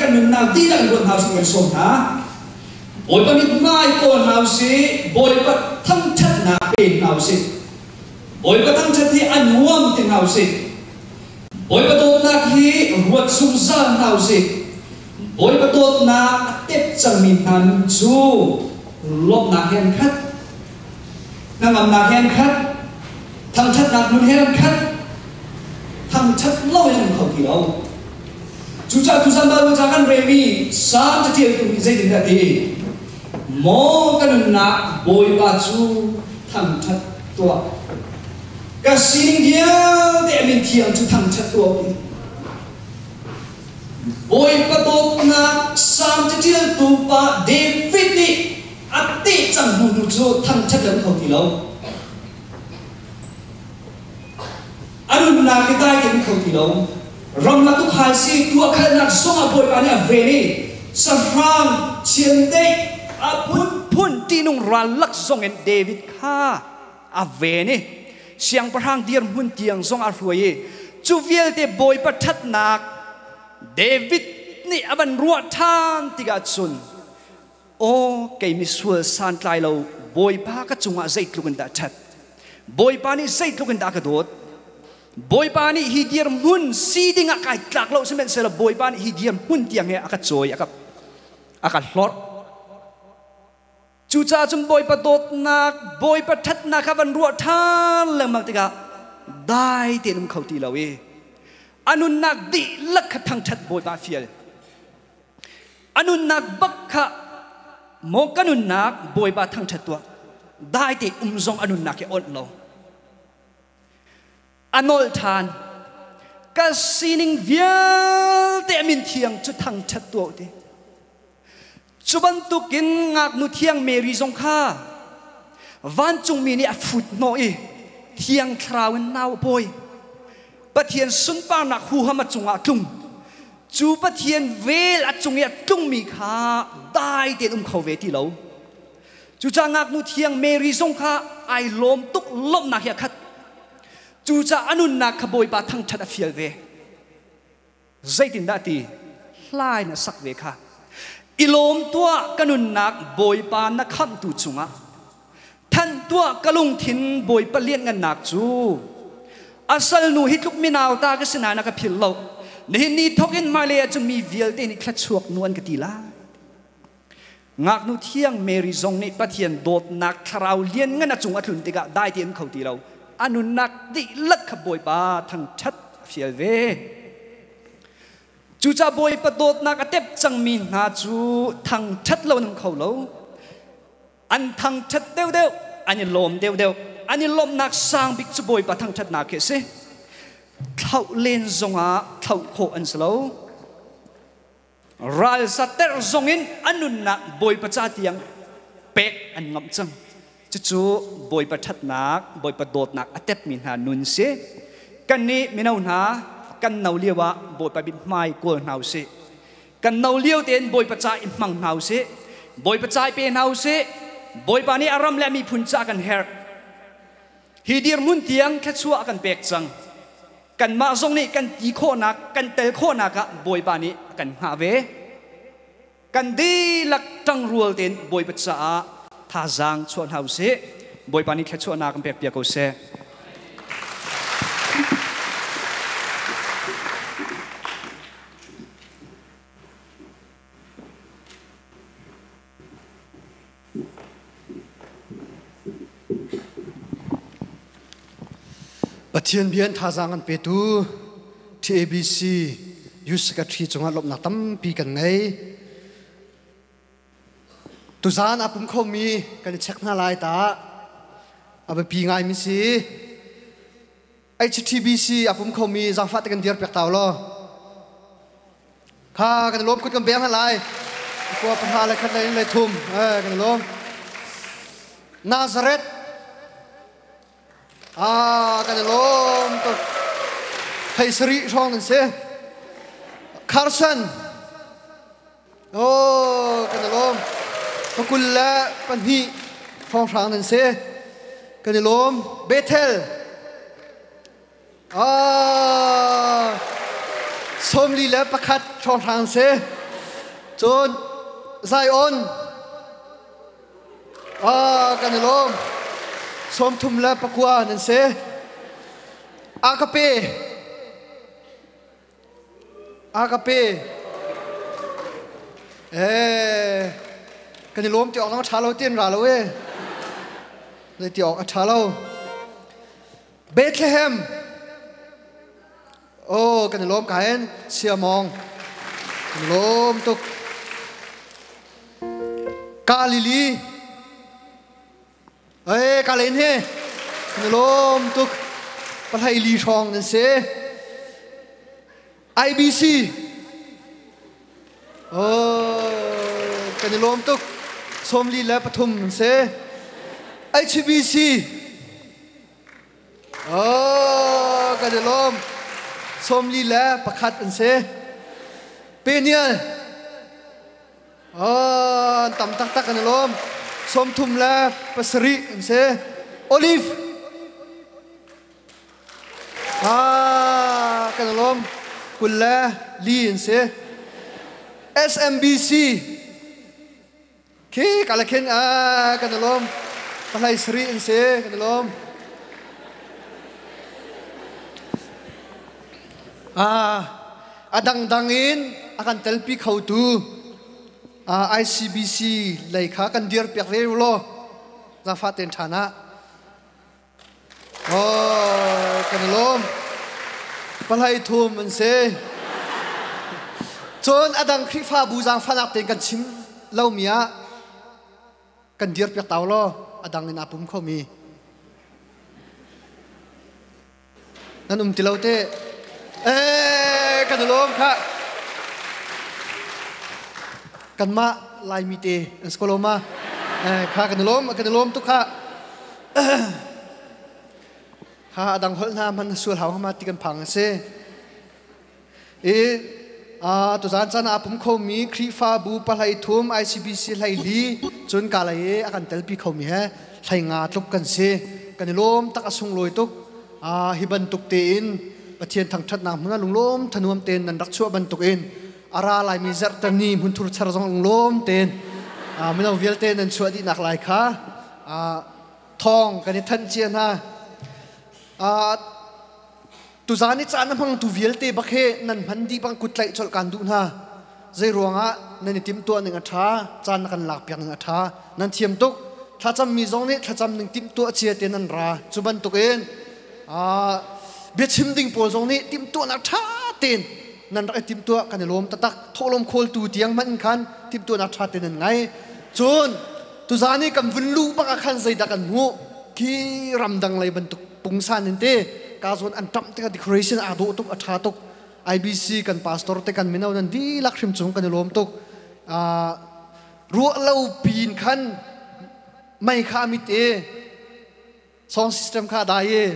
kan nunnak dihlak in ruat hna usih kan sawm hna. Bawipa mithmai kawl hna usih, Bawipa thangṭhatnak pe hna usih. Bawipa thangṭhat hi a nuam ti hna usih. Bawipa dawtnak hi ruat zungzal hna usih. Bawipa dawtnak a tep cangmi hna nun cu lawmhnak he an khat, hnangamnak he an khat, thangṭhatnak nun he an khat, thangṭhat lo in an um kho ti lo. Cucaah tuzan Baibal ca kan relmi Salm caṭialtu nih zeitindah a ti? Maw ka nunnak Bawipa cu thangṭhat tuah. Ka sining vialte a min thiang cu thangṭhat tuah ti. Bawipa dawtnak Salm caṭialtu pa David nih a teh cang hnu hnu cu thangṭhat lo kho ti lo. A nunnak i dai tein kho ti lo. Ramlak tukhal si tuahkhalnak zongah Bawipa nih a ven i sahrang chiandeih a phunphun ṭihnung ral lak zongin David kha a ven i siangpahrang dirhmun tiang zong a hruai i cu vialte Bawipa ṭhatnak David nih a van ruah ṭhan tikah cun Aw kei misual santlai lo Bawipa ka cungah zeitluk in dah ṭhat. Bawipa nih zeitluk in dah a ka dawt. Bawipa nih hi dirhmun si dingah kai tlak lo sihmanhsehlaw Bawipa nih hi dirhmun tiang he a ka cawi a ka a ka hlorh. Cucaah cun Bawipa dawtnak, Bawipa ṭhatnak kha van ruah ṭhan lengmang tikah dai tein um kho ti lo i a nunnak dihlak kha thangṭhat Bawipa fial. A nunnak bak kha maw ka nunnak Bawipa thangṭhat tuah dai te um zong a nunnak hi awnh lo. A nolh ṭhan. Ka sining vialte a min thiang cu thangṭhat tuah ti. Cu bantukin ngaknu thiang Mary zong kha vancungmi nih a fut hnawh i Thiang Thlarau in nau a pawi. Pathian sunparnak huham a cungah a tlung. Cu Pathian vel a cung i a tlungmi kha dai tein um kho ve ti lo. Cucaah ngaknu thiang Mary zong kha ai lawm tuk lawmhnak hi a khat. Cucaah a nunnak kha Bawipa thangṭhat a fial ve. Zeitindah ti? Hla in a sak ve kha. I lawm tuah ka nunnak Bawipa na khamhtu cungah. Thanh tuah ka lungthin Bawipa lianngannak cu. A salnu hi tluk minau ta ka si nain a ka philh lo. Nihin ni thawk in hmailei ah cun mi vialte nih thluachuak nu an ka ti lai. Ngaknu thiang Mary zong nih Pathian dawtnak thlarau lianngan a cung a tlun tikah dai tein kho ti lo. A nunnak dihlak kha Bawipa thangṭhat a fial ve. Cucaah Bawipa dawtnak a tep cangmi hna cu thangṭhat lo an um kho lo. An thangṭhat deuhdeuh, an i lawm deuhdeuh. An i lawmhnak sang bik cu Bawipa thangṭhatnak khi a si. Thlauh len zongah thlauh khawh an si lo. Ralsa ter zongin a nunnak Bawipa ca tiang pek an ngamh cang. Cucu Bawipa ṭhatnak, Bawipa dawtnak a tepmi hna nun si. Kannih mino hna kan no lio ah Bawipa mithmai kawl hna usih. Kan no lio tein Bawipa ca i hmang hna usih. Bawipa ca i pe hna usih. Bawipa nih a ram le a miphun ca kan herh. Hi dirhmun tiang thluachuah a kan pek cang. Kanmah zong nih kan ti khawhnak, kan tel khawhnak ah Bawipa nih a kan hngah ve. Kan dihlak ṭangrual tein Bawipa caah thazaang chuah hna usih. Bawipa nih thluachuahnak kan pek piak ko seh. Pathian bia in thazaang an petu TABC Youth Secretary cungah lawmhnak tampi kan ngei. Tuzaan a pum khomi kan i check hna lai ta. A biapi ngaimi si. HTBC a pum khomi zaangfah te kan dir piak tau law. Kha kan lawm kut kan beng lai. Kua pahra le khat le in le thum kan lawm. Nazareth ah kan lawm tuk. Thei sarih hrawng nan si. Carson Oh, kan i lawm. Pakul le pahnih hrawnghrang nan si. Kan i lawm. Bethel. Ah, 41 hrawnghrang si. Cun Zion kan i lawm. 39 nan si. Agape Agape eh kan i lawm ti awk zong a ṭha lo ti an ra lo e. Zei ti awk a ṭha lo. Bethlehem Oh, kan i lawm ka hen. Siamong. Kan i lawm tuk. Galili. Hey, ka len he. Kan i lawm tuk. Pahlai li hrawng nan si. IBC. Oh, kan i lawm tuk. 43 nan si. HBC. Oh, kan i lawm. 41 an si. Peniel. Oh, an tam taktak kan i lawm. 37 an si. Olive. Ah, kan i lawm. 24 an si. SMBC. Khi ka la khin a kan i lawm. Pahlai sari in si kan i lawm. Ah, a dangdang in a kan telpi khotu ICBC lei kha kan dir piak ve u law zafa ten ṭhan ah. Oh, kan i lawm. Pahlai thum an si. Cun a dang Khrihfabu zaangfahnak tein kan chim lomi ah kan dirpiak tau law a dang in aa pum khomi. Nan um ti lo te. Eh, kan i lawm khah. Kanmah Laimi te an si ko lo ma? Eh, kha kan i lawm, kan i lawm tuk khah. Ha a dang holh hna hman sual hau hama ti kan phang a si. I tuzaan caan ah pum khomi Khrihfabu pahlei thum ICBC hlei li cun ka lei i a kan telpi khomi he hlei nga tluk kan si. Kan i lawm tak a sunglawi tuk. Hi bantuk tein Pathian thangṭhatnak hmun ah lunglawm thanuam tein nan rak chuah bantuk in a ra laimi zarhteni hmunthur char zong lunglawm tein mino vialte nan chuah dihnak lai kha thawng kan i thanh cia hna. Tuzaan i caan a hmangtu vialte bak he nan hman dih bang kut tlaih colh kaan duh hna. Zei ruangah nan i timhtuah ning a ṭha, caan na kan lakpiak ning a ṭha. Nan thiam tuk. Thlacammi zong nih thlacam ning timhtuah cia te nan ra. Cu bantukin biachim ding pawl zong nih timhtuahnak ṭha tein nan rak i timhtuah kan i lawm taktak. Thawhlawm khawltu tiang hmanh in khan timhtuahnak ṭha tein nan ngei. Cun tuzaan i kan vun luh bak ah khan zeidah kan hmuh? Khi ramdang lei bantuk pungsan in te ka zawn an ṭamh tikah decoration aa dawh tuk a ṭha tuk. IBC kan pastor te kan mino nan dihlak hrim cung kan i lawm tuk. Ruah lo pin khan mei kha a mit i song system kha a dai i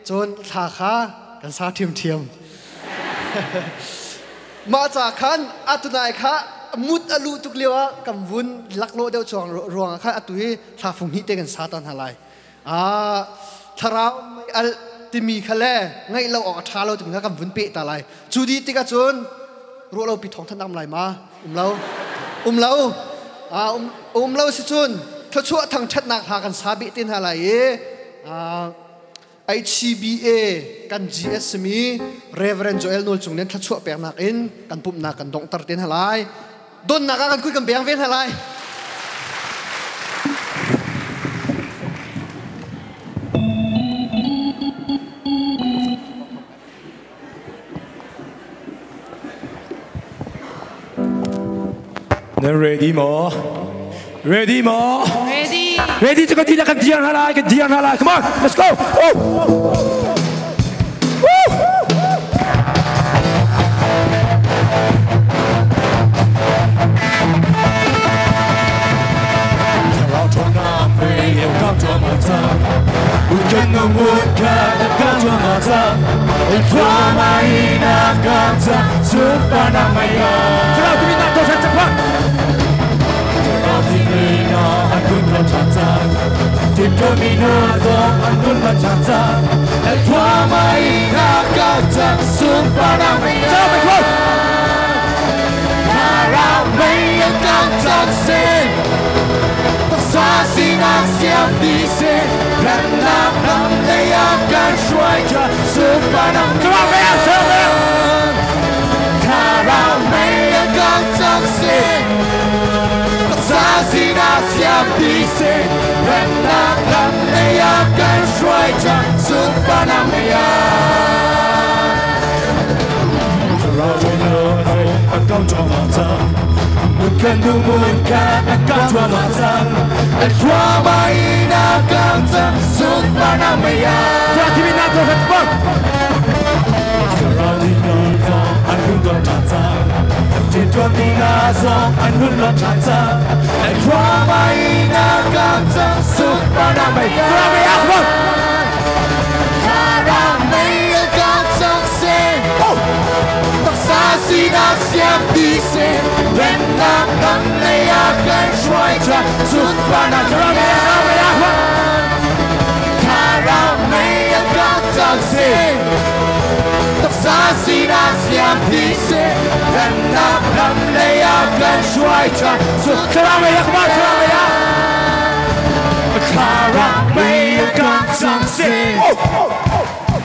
cun thla kha kan sa ṭhiamṭhiam. Mah ca khan atunai kha mut a luh tuk lio ah kan vun laklawh deuh chuang ruangah khan atu hi thla fung hnih te kan sa ta hna lai. Thlarau mei alh timi kha le ngaih lo awk a ṭha lo timi kha kan vun peh ta lai. Cu dih tikah cun ruah lo pi thawng than am lai ma? Um lo. Um lo. Um lo si cun thluachuah thangṭhatnak hla kan sa beh te hna lai i HCBA kan GS simi Reverend Joel Nawl Cung Lian thluachuah peknak in kan pumhnak kan donghter te hna lai. Donnak ah kan kut kan beng ve hna lai. Nan ready maw? Ready maw? Ready. Ready cu kan dihlak kan dir hna lai, kan dir hna lai. Come on, let's go. Oh. Woo! cang seh Taksa sinak siam ti seh Pennak lam lei ah kan hruai cang Sunparnak Thlarau mei a kang cang seh Taksa sinak siam ti seh Pennak lam lei ah kan hruai cang Sunparnak mei ah Taksa sinak siam ti seh Pennak lam lei ah kan hruai cang Sunparnak Thlarau mei a kang cang seh Taksa sinak siam ti seh Pennak lam lei ah kan hruai cang Thlarau mei a kang cang seh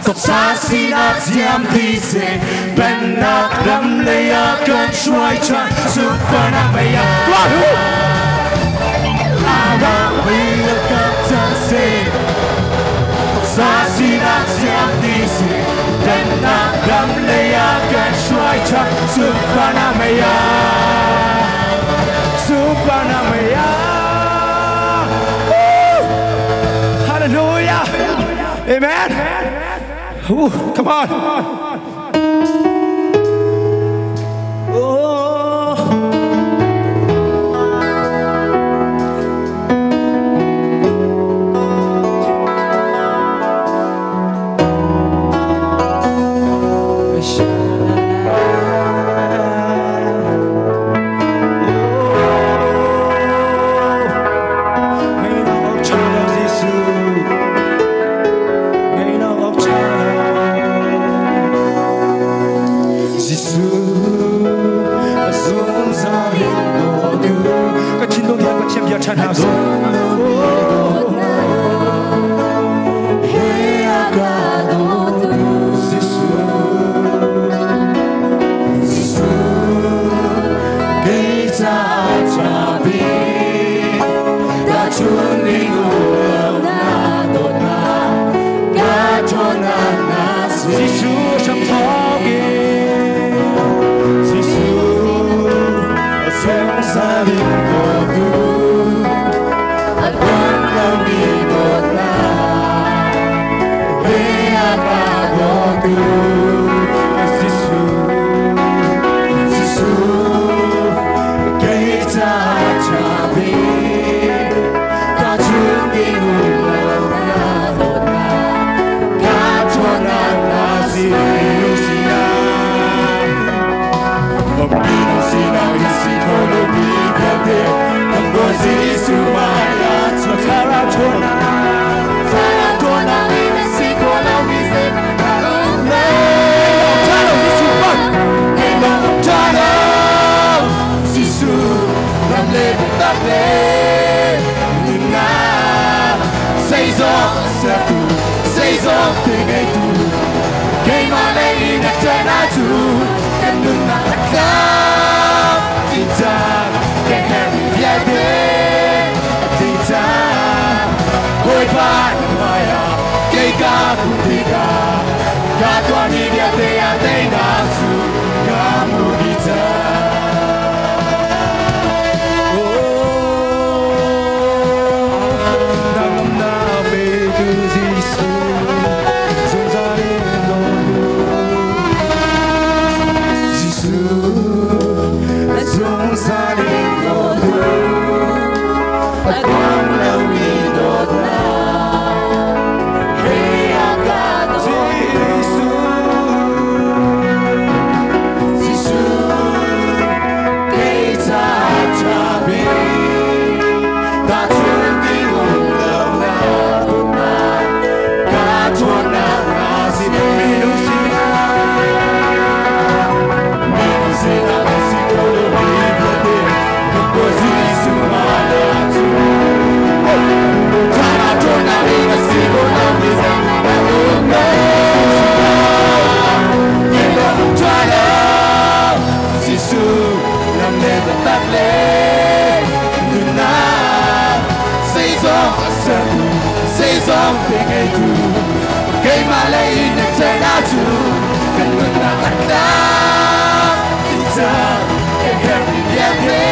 Taksa sinak siam ti seh Pennak lam lei ah kan hruai cang Sunparnak mei ah Thlarau mei a kang cang seh Taksa sinak siam ti seh Pennak lam lei ah kan hruai cang Sunparnak mei ah Sunparnak mei ah Hallelujah. Amen. Ooh, come on. Oh. Hey, I got the Ngeitu keimah lei in a ṭan ahcun kan nunnak a tlak dih cang. Kan herhmi vialte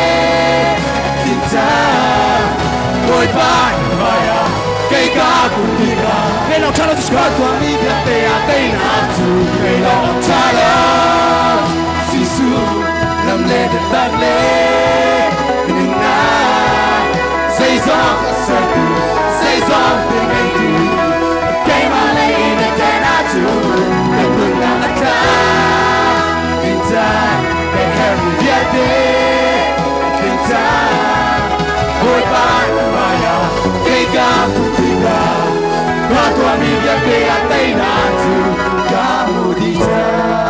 a tling cang. Bawipa na hmaiah kei ka kun tikah Ngei lo ṭha lo Jesuh ka tuahmi vialte ah teinak cu ngei lo awk ṭha lo. Jesuh lam le biatak le nunnak zeizong a sertu zeizong te ngeitu keimah lei in a ṭan ahcun kan nunnak a tlak ding cang. Kan herhmi vialte a tling cang. Bawipa na hmaiah kei ka kun tikah ka tuahmi vialte ah teinak cu ka hmu dih cang.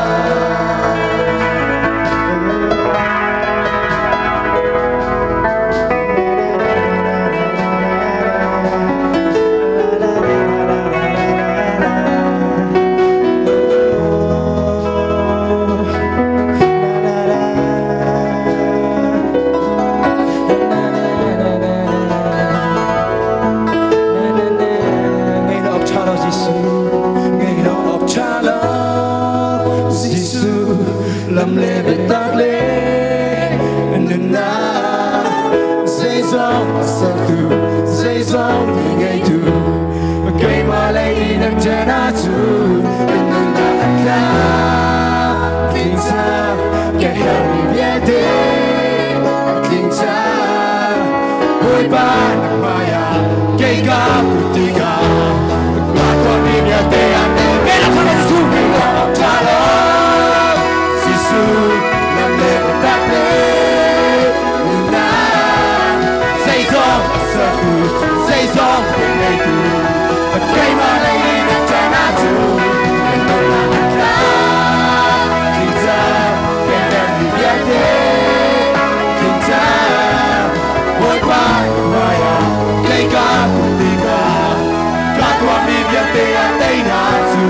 Ngei lo awk ṭha lo Jesuh, ngei lo awk ṭha lo Jesuh, lam le biatak le nunnak zeizong a sertu zeizong ti ngeitu keimah lei in a ṭan ahcun kan nunnak a tlak tling cang. Ka herhmi vialte a tling cang. Bawipa na hmaiah kei ka kun tikah ka tuahmi vialte ah Ngei lo ṭha lo Jesuh ngei lo awk ṭha lo Jesuh lam le biatak le nunnak zeizong a sertu zeizong te ngeitu keimah lei in a ṭan ahcun kan nunnak a tlak tling cang. Kan herhmi vialte a tling cang. Bawipa na hmaiah kei ka kun tikah ka tuahmi vialte ah teinak cu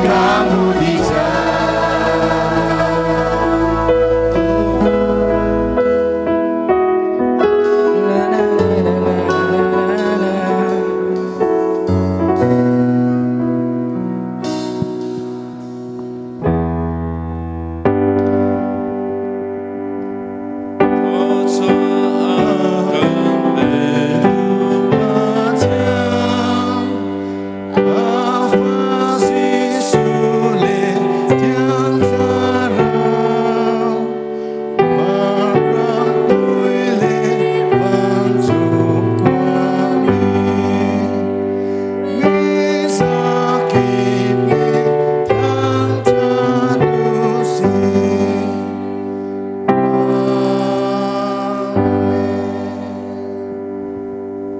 ka hmu dih cang.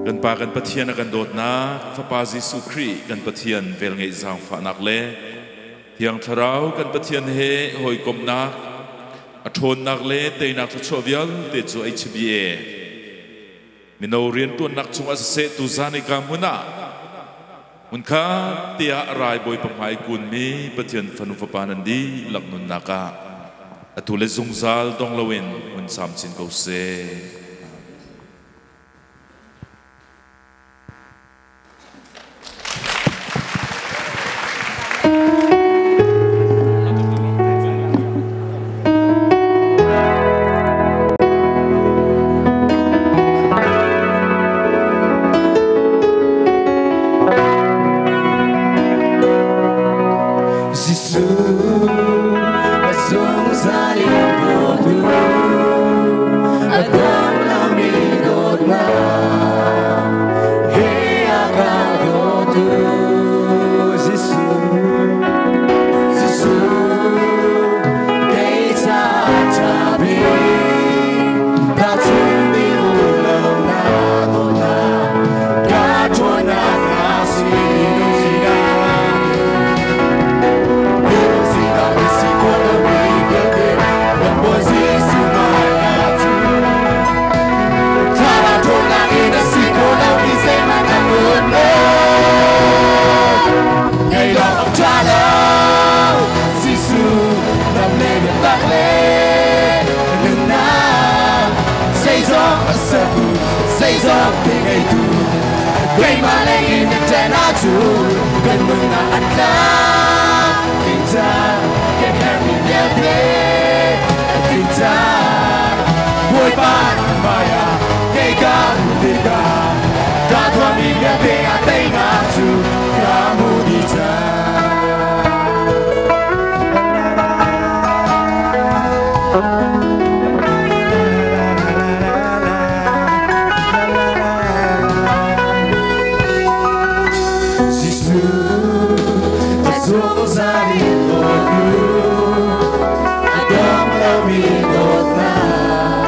Kan Pa kan Pathian a kan dawtnak, Fapa Jesuh Khrih kan Pathian velngeih zaangfahnak le Thiang Thlarau kan Pathian he hawikomhnak, a ṭhawnnak le teinak thluachuah vialte cu HBA mino rianṭuannak chungah siseh tuzaan i ka hmun ah hmunkhat tiah rai Bawipa hmai kunmi Pathian fanu fapa nan dihlak nunnak ah atu le zungzal dong loin hun camcin ko seh. Jesuh a zungzal in dawtu a dong lomi dawtnak he a ka dawtu Jesuh Jesuh kei caah ṭha bik tahchunh ding um lo na dawtnak ka ṭhawnnak na si minung sinak minung sinak mi si khawh lomi vialte kan Bawi Jesuh hmaiah cun thlarau ṭhawnnak in a si khawh lomi zeihmanh an um lo. Ngei lo awk ṭha lo Jesuh lam le biatak le nunnak zeizong a sertu zeizong te ngeitu Keimah lei in na ṭan ahcun kan nunnak a tlam dih cang. Kan herhmi vialte a tling cang. Bawipa na hmaiah kei ka hmuh tikah kaa thuammi vialte ah teinak cu ka hmuh dih cang. Jesuh, a zungzal in dawtu, a dam lomi dawtnak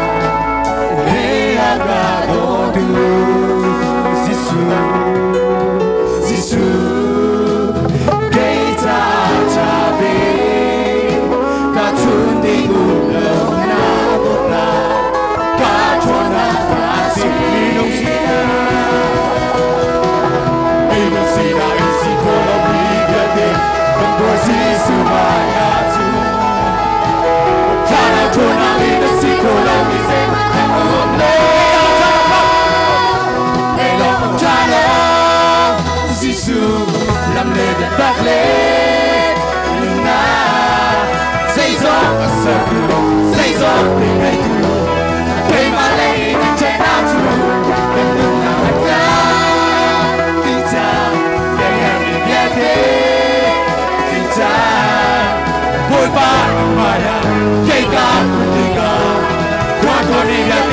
he a ka dawtu. Jesuh, Jesuh, kei caah ṭha bik, ka chun ding um lo na dawtnak, ka ṭhawnnak ka si. Minung sinak, minung sinak in si khawh lomi vialte, kan Bawi Jesuh hmaiah cun. Thlarau ṭhawnnak in a si khawh lomi zeihmanh a um lo. Ngei lo ṭha lo, Jesuh, lam le biatak le nunnak, zeizong a sertu, zeizong pe ngeitu, keimah lei in a ṭhen ahcun kan nunnak a tlam dih cang. Kan herhmi vialte tling cang. Bawipa na hmaiah kei ka kun tikah, khua tuanmi vialte